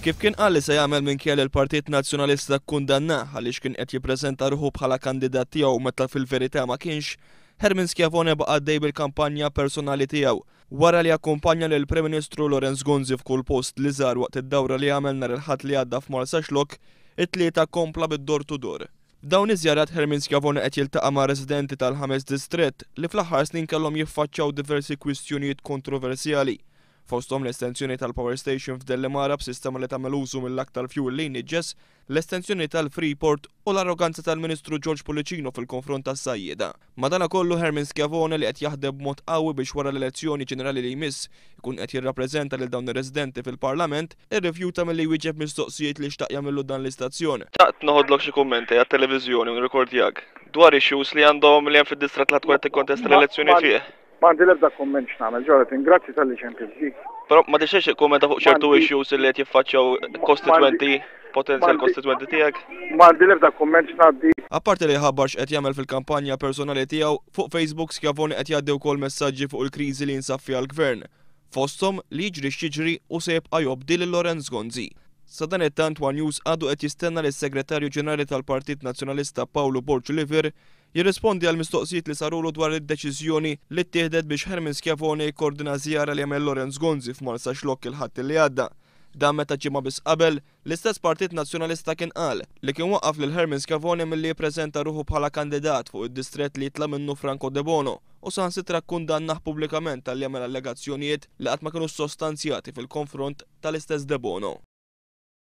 Kif kien qal li se jagħmel minkejja li l-Partit Nazzjonalista kkundannah għaliex kien qed jippreżenta ruħu bħala kandidat tiegħu meta fil-verità ma kienx, Herman Schiavone baqa' għaddej bil-kampanja personali tiegħu. Wara li akkumpanja lill-Prim Ministru Lawrence Gonzi f'kull post li żar waqt id-dawra li għamel nhar il-Ħadd li għadda f'Marsaxlokk, it-Tlieta kompla bid-door to door. F'dawn iż-żjarat Herman Schiavone qed jiltaqa' ma' residenti tal-ħames distrett li fl-aħħar snin kellhom jiffaċċjaw diversi kwistjonijiet kontroversjali, fosthom l-estensjoni tal-power station f'Dellimara b'sistema li tagħmel użu mill-aktar fuel li jniġġes, l-estensjoni tal-Freeport u l-arroganza tal-Ministru George Pullicino fil-konfront tas-sajjieda. Madanakollu Herman Schiavone li qed jaħdem b'mod qawwi biex wara l-elezzjoni ġenerali li jmiss ikun qed jirrappreżenta lil dawn ir-residenti fil-Parlament, irrifjuta milli jwieġeb mistoqsijiet li xtaq jagħmillu dan l-istazzjon. Xtaqt noħodlok xi kummenti għat-televiżjoni u nirrikordjak dwar issues li għandhom li hemm fid-distrett li ħa tkun qed tikkontesta l-elezzjoni fih. M'għandi l-ebda kumment x'nagħmel, Jonathan, grazzi talli ċempiltli. Però ma tixtieqx tikkummenta fuq ċertu issues li qed jiffaċċjaw kostitwenti, potenzjal kostitwenti tiegħek? M'għandi l-ebda kumment x'ngħaddi. Apparti li jħabbar x'qed jagħmel fil-kampanja personali tiegħu, fuq Facebook Schiavone qed jgħaddi wkoll messaġġi fuq il-kriżi li jinsab fiha l-Gvern. Fosthom, li jiġri x'jiġri hu se jibqa' jobdi lil Lawrence Gonzi. Sadanittant one News għadu qed jistenna li s-Segretarju Ġenerali tal-Partit Nazzjonalista Pawlu Borg Olivier Jirrispondi għall-mistoqsijiet li sarulu dwar id-deċiżjoni li ttieħdet biex Herman Schiavone jikkordina żjara li għamel Lawrence Gonzi f'Marsaxlokk il-Ħadd li għadda. Dan meta ġimgħa biss qabel, l-istess Partit Nazzjonalista kien qal li kien waqqaf lil Herman Schiavone milli jippreżenta ruħu bħala kandidat fuq id-distrett li jitla' minnu Franco Debono u saħansitra kkundannah pubblikament talli għamel allegazzjonijiet li qatt ma kienu ssostanzjati fil-konfront tal-istess Debono.